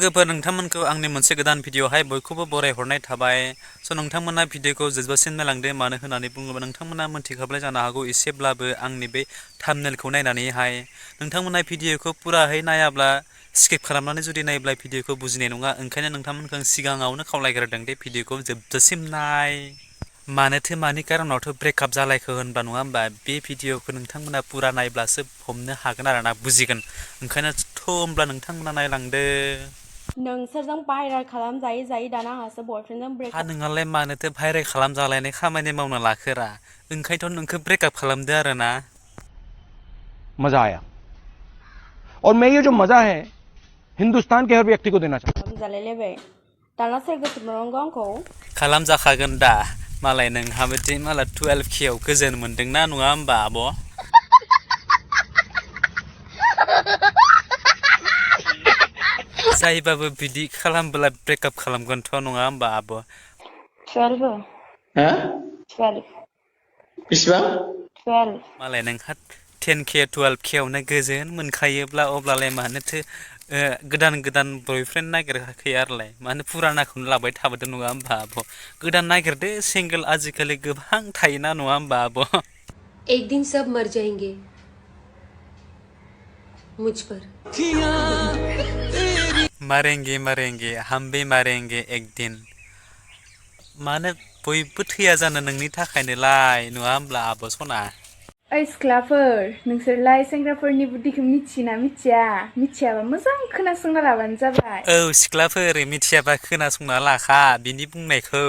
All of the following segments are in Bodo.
लोगोफोर नोंथांमोनखौ आंनि मोनसे गोदान भिडिअहाय बयखौबो बरायहरनाय थाबाय नोंथांमोना भिडिअखौ जोबजासिम नायलांदो मानो होननानै बुङोबा नोंथांमोना मोनथिखाबाय जानो हागौ एसेब्लाबो आंनि बे थाम्बनेलखौ नायनानैहाय नोंथांमोना भिडिअखौ पुराहै नायाब्ला स्किप खालामनानै जुदि नायोब्ला भिडिअखौ बुजिनाय नङा ओंखायनो नोंथांमोनखौ सिगाङावनो खावलायग्रोदों दे भिडिअखौ जोबजासिम नाय मानोथो मानि कारनावथ' ब्रेकआप जालायखो होनबा नङा होमबा बे भिडिअखौ नोंथांमोना पुरा नायब्लासो हमनो हागोन आरोना बुजिगोन ओंखायनो होमब्ला नोंथांमोना नायलांदो नोंसोरजों भाइरेल खालामजायै जायै दाना आंहासो बयफ्रेन्डजों ब्रेकआप नोंहालाय मानोथो भाइरेल खालामजालायनाय खामानि मावनो लाखोरा ओंखायनोथ' नोंखौ ब्रेकआप खालामदो आरोना मजा आया और मैं ये जो मजा है हिंदुस्तान के हर व्यक्ति को देना चाहता हूं जालायलायबाय दाना सोर गोसो मोननांगौ आंखौ खालामजाखागोन दा मालाय नोंहाबोदि मालाय 12K आव गोजोन मोनदोंना नङा होमबा आब' जायबाबो बिदि खालामब्ला ब्रेकआप खालामगोनथ' नङा होमबा आब' 12 बिसिबां 12 मालाय नोंहा 10K 12K आवनो गोजोन मोनखायोब्ला अब्लालाय मानोथो गोदान गोदान बयफ्रेन्ड नागिराखै आरोलाय मानो पुरानाखौनो लाबाय थाबोदों नङा होमबा आब' गोदान नागिरदो सिंगोल आजिखालि गोबां थायोना नङा होमबा आब' एक दिन सब मर जाएंगे मुझ पर मारेंगे मारेंगे हम भी मारेंगे एक दिन मानो बयबो थैया जानो नोंनि थाखायनोलाय नङा होमब्ला आब' सना ओइ सिख्लाफोर नोंसोरलाय सेंग्राफोरनि बुद्धिखौ मिथियोना मिथियाबा मोजां खोनासंना लाबानो जाबाय औ सिख्लाफोर मिथियाबा खोनासंना लाखा बिनि बुंनायखौ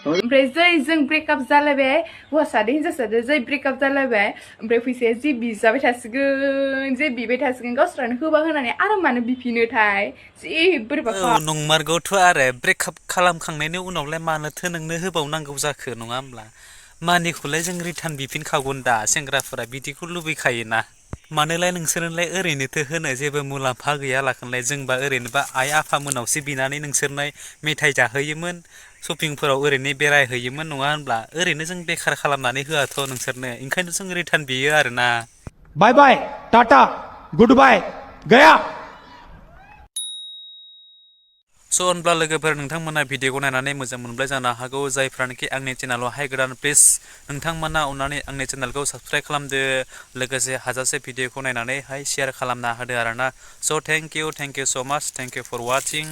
ओमफ्राय जै जों ब्रेकआप जालायबाय हौवासादो हिनजावसादो जै ब्रेकआप जालायबाय ओमफ्राय फैसाया जि बिजाबाय थासिगोन जि बिबाय थासिगोन गावस्रानो होबा होनानै आरो मानो बिफिनोथाय जि बोरैबा नंमारगौथ' आरो ब्रेकआप खालामखांनायनि उनावलाय मानोथो नोंनो होबावनांगौ जाखो नङा होमब्ला मानिखौलाय जों रिटार्न बिफिनखागोन दा सेंग्राफोरा बिदिखौ लुबैखायोना मानोलाय नोंसोरनोलाय ओरैनोथो होनो जेबो मुलाम्फा गैया लाखोनलाय जोंबा ओरैनोबा आइ आफामोनावसो बिनानै नोंसोरनो मेथाइ जाहोयोमोन शपिंफोराव ओरैनो बेरायहैयोमोन नङा होनब्ला ओरैनो जों बेखार खालामनानै होआथ' नोंसोरनो ओंखायनो जों रिटार्न बियो आरोना बाय बाय टाटा गुड बाय गया होनब्ला लोगोफोर नोंथांमोना भिडिअखौ नायनानै मोजां मोनबाय जानो हागौ जायफ्रानोखि आंनि चेनेलावहाय गोदान प्लिज नोंथांमोना अननानै आंनि चेनेलखौ साबस्क्राइब खालामदो लोगोसे हाजासे भिडिअखौ नायनानैहाय शेयार खालामना होदो आरोना थेंक इउ सो माच थेंक इउ फर वाचिं